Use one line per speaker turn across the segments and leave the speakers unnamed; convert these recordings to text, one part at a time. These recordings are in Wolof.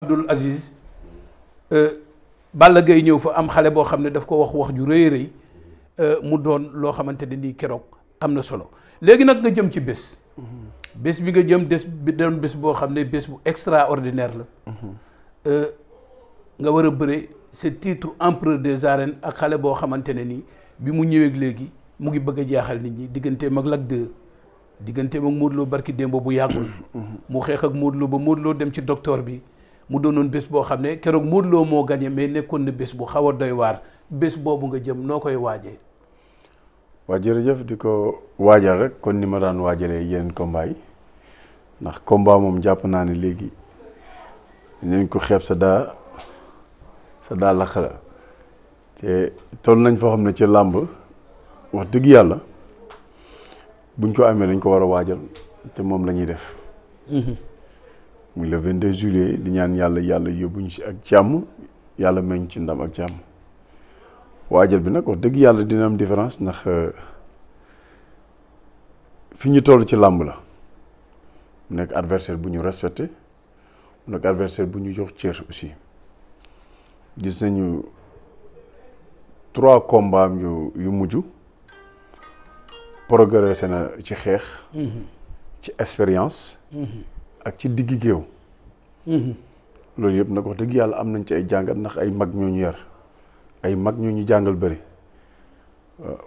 Abdoul Aziz Balla Gaye ñëw fa am xale boo xam ne daf ko wax ju rëy rëy mu doon loo xamante ne nii keroog am na solo léegi nag nga jëm ci bés bi nga jëm bi doon bés boo xam ne bés bu extraordinaire la nga war a bëre ce titre empereur des arènes ak xale boo xamante ne nii bi mu ñëweeg léegi mu ngi bëgg a jaaxal nit ñi digganteem ak Lac 2 digganteem ak Modou Lo barki démb bu yàggul mu xeex ak Modou Lo ba Modou Lo dem ci docteur bi mu doonoon bés boo xam ne keroog Modou Lo moo gagné mais nekkoon na bés bu xaw a doy waar bés boobu nga jëm noo koy waajee.
waa jërëjëf di ko waajal rek kon ni ma daan waajalee yeneen combat yi ndax combat moom jàpp naa ne léegi nañ ko xeeb sa daa laq la te toll nañ foo xam ne ci làmb wax dëgg yàlla buñ ko amee dañ ko war a waajal te moom la ñuy def. muy le 22 juillet di ñaan yàlla yóbbuñ ci ak jàmm yàlla meñ ci ndam ak jàmm waajal bi nag wax dëgg yàlla dina am différence ndax fi ñu toll ci làmb la mu nekk adversaire bu ñu respecté mu nekk adversaire bu ñu jox cër aussi gis nañu 3 combats yu mujj progressé na ci xeex ci expérience ak ci diggi géew loolu yëpp nag wax dëgg yàlla am nañ ci ay jàngat ndax ay mag ñoo ñu yar ay mag ñoo ñu jàngal bëri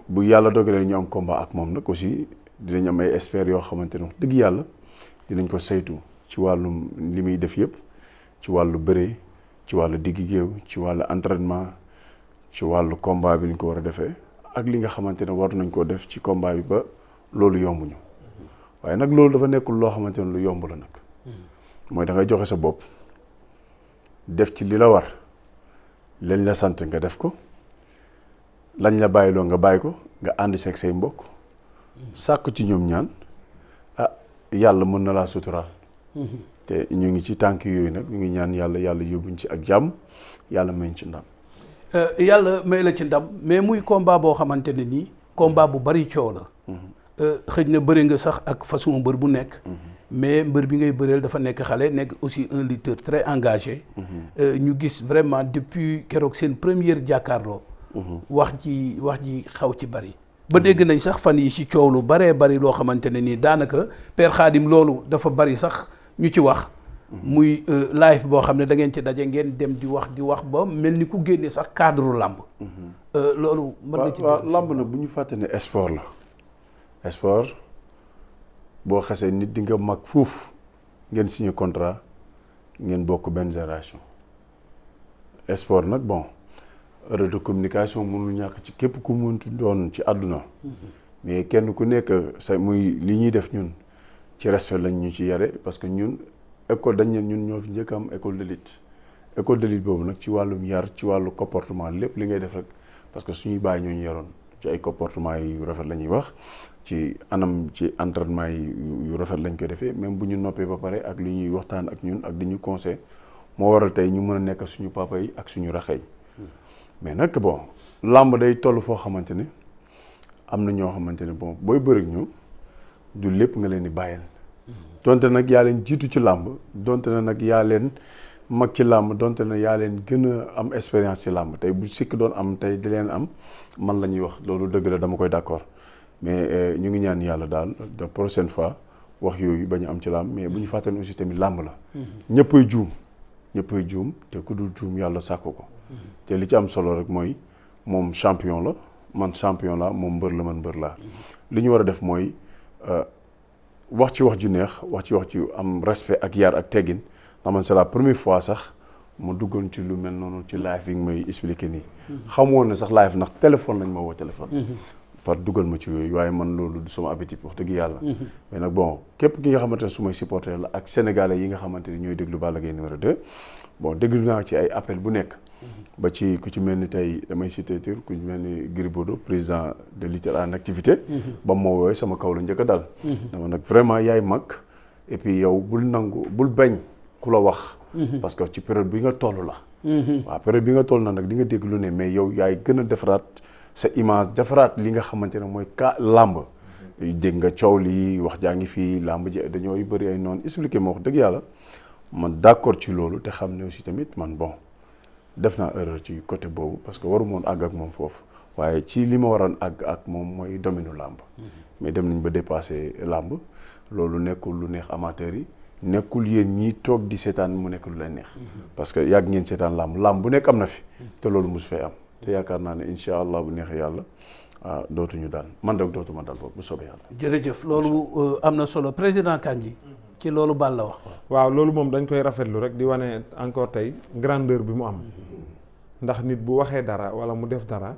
bu yàlla dogalee ñu am combat ak moom nag aussi dinañ am ay experts yoo xamante ne wax dëgg yàlla dinañ ko saytu ci wàllum li muy def yëpp ci wàllu bëre ci wàllu diggi géew ci wàllu entraînement ci wàllu combat bi ñu ko war a defee ak li nga xamante ne war nañ koo def ci combat bi ba loolu yombuñu waaye nag loolu dafa nekkul loo xamante ne lu yomb la nag mooy da ngay joxe sa bopp def ci li la war lañ la sant nga def ko lañ la bàyyiloo nga bàyyi ko nga ànd seeg say mbokk sàkk ci ñoom ñaan yàlla mën na laa suturaal te ñu ngi ci tànk yooyu nag ñu ngi ñaan yàlla yóbbuñ ci ak jàmm yàlla may ci ndam
yàlla may la ci ndam mais muy combat boo xamante ne nii combat bu bari coow la xëj na bëri nga sax ak façon mbër bu nekk mais mbër bi ngay bëreel dafa nekk xale nekk aussi un lutteur très engagé ñu gis vraiment depuis keroog seen première jàkkaarloo wax ji xaw ci bari ba dégg nañ sax fan yi ci coow lu baree bari loo xamante ne nii daanaka Père Khadim loolu dafa bari sax ñu ci wax muy live boo xam ne da ngeen ci daje ngeen dem di wax ba mel ni ku génne sax cadre làmb loolu mën nga ci
waaw làmb na bu ñu fàtte ne sport la sport boo xasee nit di nga mag fuuf ngeen signé contrat ngeen bokk benn génération sport nag bon erreur de communication mënul ñàkk ci képp ku mëntu doon ci àdduna mais kenn ku nekk sa muy li ñuy def ñun ci respect lañ ñu ci yare parce que ñun école dañ ne ñun ñoo fi njëkk am école de lutte boobu nag ci wàllum yar ci wàllu comportement lépp li ngay def rek parce que suñuy bàyyi ñoo ñu yaroon ci ay comportement yu rafet la ñuy wax ci anam ci entraînement yi yu rafet lañ koy defee même bu ñu noppee ba pare ak li ñuy waxtaan ak ñun ak di ñu conseil moo waral tey ñu mën a nekk suñu papa yi ak suñu raxe yi mais nag bon làmb day toll foo xamante ne am na ñoo xamante ne bon booy bëri ñu du lépp nga leen di bàyyil donte nag yaa leen jiitu ci làmb donte na nag yaa leen mag ci làmb donte na yaa leen gën a am expérience ci làmb tey bu sikk doon am tey di leen am man la ñuy wax loolu dëgg la dama koy d'accord mais ñu ngi ñaan yàlla daal de prochaine fois wax yooyu bañ a am ci làmb mais bu ñu fàttali aussi tamit làmb la ñëppay juum te ku dul juum yàlla sàkk ko te li ci am solo rek mooy moom champion la man champion la moom mbër la man mbër laa li ñu war a def mooy wax ci wax ju neex wax ci wax ju am respect ak yar ak teggin ndax man c'est la première fois sax mu duggoon ci lu mel noonu ci live yi nga may expliquer nii xamoon ne sax live ndax téléphone lañ ma woo téléphone par dugal ma ci yooyu waaye man loolu du sama appétit wax dëgg yàlla mais nag bon képp ki nga xamante ne su may supporter la ak sénégalais yi nga xamante ne ñooy déglu Balla Gaye numéro 2 bon déglu naa ci ay appel bu nekk ba ci ku ci mel ni tey damay cité tur ku ci mel ni Gris Bordeaux président de lutte en activité ba ma woowee sama kaw la njëkk a dal dama nag vraiment yaay mag et puis yow bul bañ ku la wax parce que ci période bi nga toll la waaw période bi nga toll na nag di nga dégg lu ne mais yow yaay gën a defaraat sa image defaraat li nga xamante ne mooy làmb dégg nga coow lii wax jaa ngi fii làmb ji dañooy bëri ay noonu expliqué ma wax dëgg yàlla man d'accord ci loolu te xam ne aussi tamit man bon def naa erreur ci côté boobu parce que waru moon àgg ak moom foofu waaye ci li ma waroon àgg ak moom mooy domaine làmb mais dem nañ ba dépassé làmb loolu nekkul lu neex amateurs yi nekkul yéen ñii toog di seetaan mu nekk lu leen neex parce que yàgg ngeen seetaan làmb bu nekk am na fi te loolu mosu fay am te yaakaar naa ne incha allah bu neexee yàlla dootuñu daan man donc dootuma dal boobu bu soobee yàlla.
jërëjëf loolu am na solo président Kandji ci loolu Balla wax.
waaw loolu moom dañ koy rafetlu rek di wane encore tey grandeur bi mu am ndax nit bu waxee dara wala mu def dara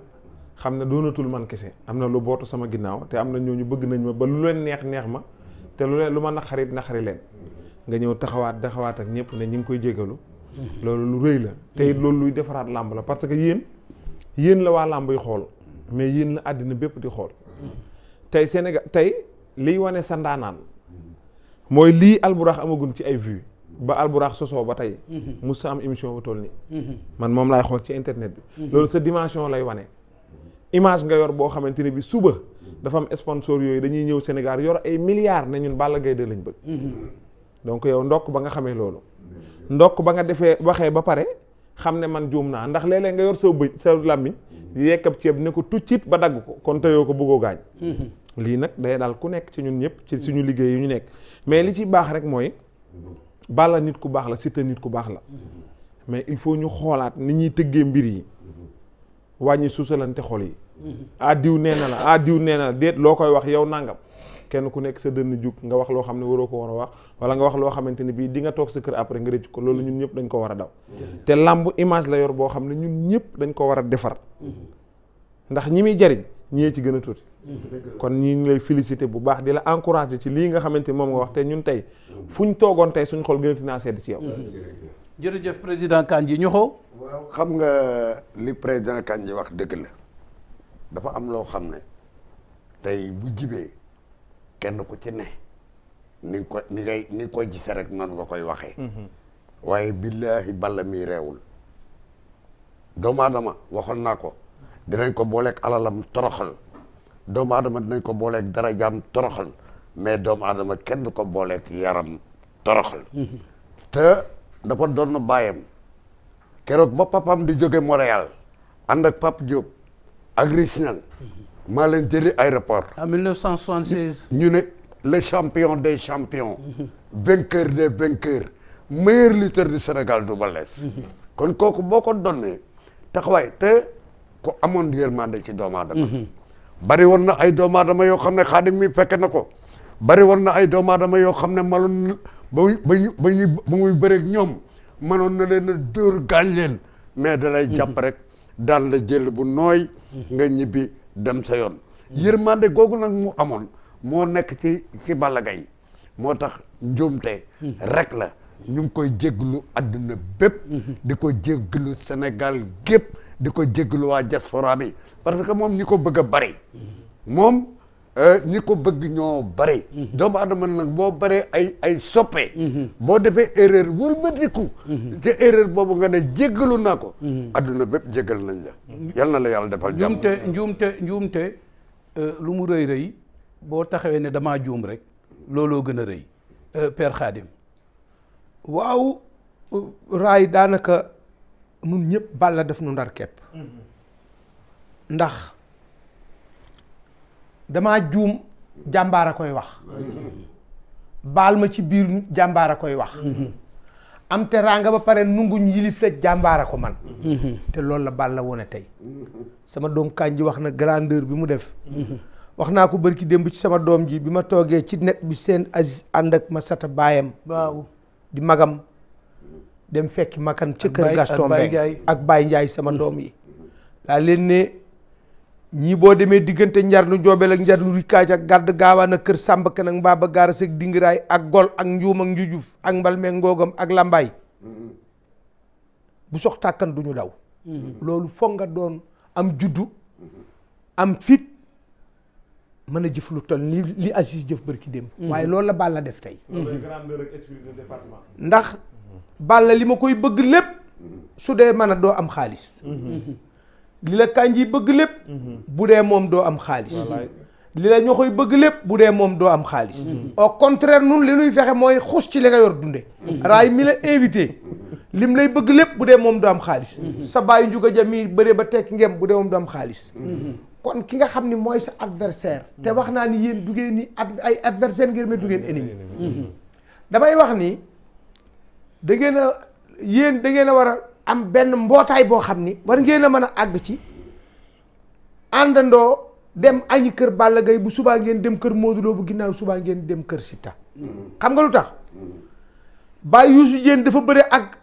xam ne doonatul man kese am na lu bootu sama ginnaaw te am na ñooñu bëgg nañ ma ba lu leen neex ma te lu ma naqari leen nga ñëw taxawaat ak ñëpp ne ñi ngi koy jégalu. loolu lu rëy la te loolu luy defaraat làmb la parce que yéen la waa làmb yi xool mais yéen la àddina bépp di xool tey Sénégal tey liy wane sa ndaanaan mooy lii alburax amagun ci ay vues ba alburax sosoo ba tey mus sa am émission bu toll nii man moom laay xool ci internet bi loolu sa dimension lay wane image nga yor boo xamante ne bi suba dafa am sponsor yooyu dañuy ñëw Sénégal yor ay milliards ne ñun Balla Gaye 2 lañ bëgg donc yow ndokk ba nga xamee loolu ndokk ba nga waxee ba pare xam ne man juum naa ndax léeg-léeg nga yor sa làmmiñ yekkab ceeb ne ko tuccit ba dagg ko kon teyoo ko bëggoo gaañ lii nag day daal ku nekk ci ñun ñëpp ci suñu liggéey yu ñu nekk mais li ci baax rek mooy Balla nit ku baax la Siteu nit ku baax la mais il faut ñu xoolaat ni ñuy tëggee mbir yi wàññi suusalante xol yi diw nee na la déet loo koy wax yow nangam kenn ku nekk sa dënn jug nga wax loo xam ne waroo ko war a wax wala nga wax loo xamante ne bii di nga toog sa kër après nga rëcc ko loolu ñun ñëpp dañ ko war a daw te làmb image la yor boo xam ne ñun ñëpp dañ ko war a defar ndax ñi muy jariñ ñee ci gën a tuuti kon ñi ngi lay féliciter bu baax di la encourager ci lii nga xamante moom nga wax te ñun tey fu ñu toogoon tey suñ xol gënati naa sedd ci yow
jërëjëf président Kandji ñu xoo
waaw xam nga li président Kandji wax dëgg la dafa am loo xam ne tey bu jibee kenn ku ci ne ni nga koy gisee rek noonu nga koy waxee waaye billaahi Balla mi reewul doomu aadama waxoon naa ko dinañ ko booleeg alalam toroxal doomu aadama dinañ ko booleeg darajaam toroxal mais doomu aadama kenn du ko booleeg yaram toroxal te dafa doon na bàyyam keroog ba papam di jóge Montréal ànd ak Pape Diop ak Richard maa leen jëli aéroport
en 1976
ñu ne le champion des champions vainqueur des vainqueurs meilleur lutteur du Sénégal Double Less kon kooku boo ko donnee taxawaay te ku amoon yërmande ci doomu aadama bari woon na ay doomu aadama yoo xam ne Xaadim mi fekk na ko bari woon na ay doomu aadama yoo xam ne maloon ba muy bëreeg ñoom mënoon na leen a dóor gaañ leen mais da lay jàpp rek daan la jël bu nooy nga ñibbi dem sa yoon yërmande googu nag mu amoon moo nekk ci Balla Gaye moo tax njuumte rek la ñu ngi koy jégglu àdduna bépp di ko jégglu Sénégal gépp di ko jégglu waa diaspora bi parce que moom ñi ko bëgg a bari moom ñi ko bëgg ñoo bari doomu adama nag boo baree ay soppe boo defee erreur wëlbatiku ci erreur boobu nga ne jéggalu naa ko adduna bépp jéggal nañ la yal na la yàlla defal jàmm
njuumte lu mu rëy rëy boo taxawee ne damaa juum rek looloo gën a rëy Père Khadim
waaw raay daanaka nun ñëpp Balla def nu ndar kepp ndax damaa juum jàmbaar a koy wax baal ma ci biir jàmbaar a koy wax am teraanga ba pare nunguñ yilif la jàmbaar a ko man te loolu la Balla wone tey sama doom Kandji wax na grandeur bi mu def wax naa ko bërki démb ci sama doom ji bi ma toogee ci net bi seen Aziz ànd ak ma sata baayam waaw di magam dem fekki makan ca kër Gaston Mbengue ak Baye Ndiaye sama doom yi laa leen ne ñii boo demee diggante njarnu joobel ak njarnu rikaaj ak gàdd gaawaan ak kër Samba Kan ak Mbaba Gaaras ak dingiraay ak gol ak njuum ak njujuf ak mbalme ngoogam ak lambaay bu sox tàkkan duñu daw loolu foog nga doon am juddu am fit mën a jëf lu toll ni li Aziz jëf bërki dem waaye loolu la Balla def tey ndax Balla li ma koy bëgg lépp su dee mën a doo am xaalis li la Kandji bëgg lépp bu dee moom doo am xaalis li la ñoo koy bëgg lépp bu dee moom doo am xaalis au contraire nun li nuy fexe mooy xus ci li nga yor dunde raay mi la invité lim lay bëgg lépp bu dee moom doo am xaalis sa bàyyi njuga ja mi bëree ba tekki ngem bu dee moom doo am xaalis kon ki nga xam ni mooy sa adversaire te wax naa ni yéen du ngeen ni ay adversaire ngeen mais du ngeen ennemi damay wax ni da ngeen a yéen da ngeen a war a am benn mbootaay boo xam ni war ngeen a mën a àgg ci àndandoo dem añi kër Balla Gaye bu subaa ngeen dem kër Modou Lo bu ginnaaw subaa ngeen dem kër Siteu xam nga lu tax Baye Youssou Diène dafa bëre ak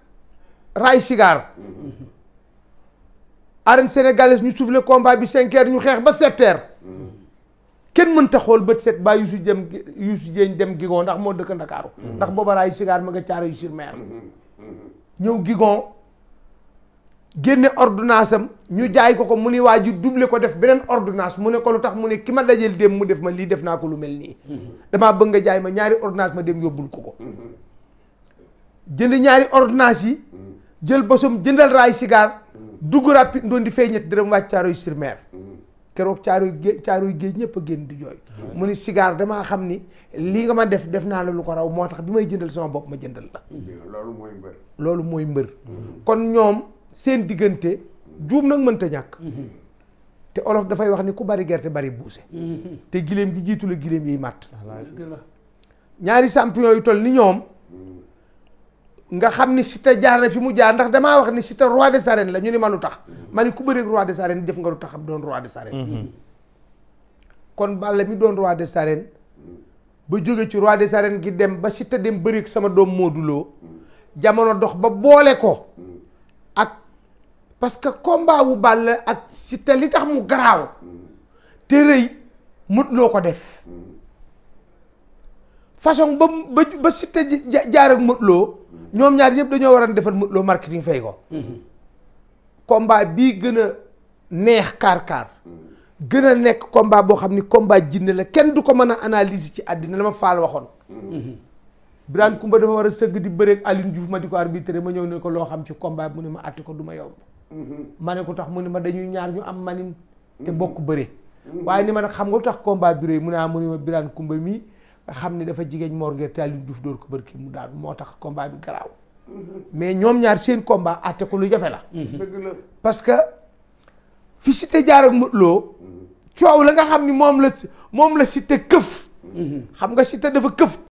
Ray Cigar arène sénégalaise ñu soufflé combat bi 5 heures ñu xeex ba 7 heures kenn mënta xool bët set Baye Youssou Diène dem Gigon ndax moo dëkk Ndakaaru ndax booba Ray Cigar ma nga Thiaroye-sur-Mer ñëw Gigon génne ordonnance am ñu jaay ko mu ni waa ji doublé ko def beneen ordonnance mu ne ko lu tax mu ne ki ma dajeel dem mu def ma lii def naa ko lu mel nii damaa bëgg nga jaay ma ñaari ordonnance ma dem yóbbul ko jënd ñaari ordonnance yi jël bosom jëndal Ray Cigar dugg rapide doon di fay ñett dërëm wàcc Thiaroye-sur-Mer keroog Thiaroye géej ñëpp a génn di jooy mu ni Cigar damaa xam ni lii nga ma def naa la lu ko raw moo tax bi may jëndal sama bopp ma jëndal la loolu mooy mbër kon ñoom seen diggante juum nag mënta ñàkk te olof dafay wax ni ku bari gerte bari buuse te giléem gi jiitu la giléem yiy màtt ñaari champion yu toll ni ñoom nga xam ni Siteu jaar na fi mu jaar ndax damaa wax ni Siteu roi des arènes la ñu ni ma lu tax ma ni ku bëreeg roi des arènes def nga lu tax am doon roi des arènes kon Balla mi doon roi des arènes ba jóge ci roi des arènes gi dem ba Siteu dem bëreeg sama doom Modou Lo jamono dox ba boole ko ak parce que combat wu Balla ak Siteu li tax mu garaaw te rëy Modou Lo ko def façon ba Siteu jaar ak Modou Lo ñoom ñaar yëpp dañoo war a defal Modou Lo marketing fay ko combat bii gën a neex kaar gën a nekk combat boo xam ni combat jinne la kenn du ko mën a analyser ci àddina la ma faal waxoon Birane Koumba dafa war a sëgg di bëreeg Aline Diouf ma di ko arbitré ma ñëw ne ko loo xam ci combat mu ne ma àtte ko du ma yomb ma ne ko tax mu ne ma dañuy ñaar ñu am manin te bokk bëre waaye ni ma nag xam nga lu tax combat bi rëy mu ne mu ne ma Birane Koumba mii nga xam ne dafa jigéen Mor Gueye te Aline Diouf dóor ko bërki mu daal moo tax combat bi garaaw mais ñoom ñaar seen combat àtte ko lu jafe la
dëgg la
parce que fi Siteu jaar ak Modou Lo coow la nga xam ni moom la Siteu këf xam nga Siteu dafa këf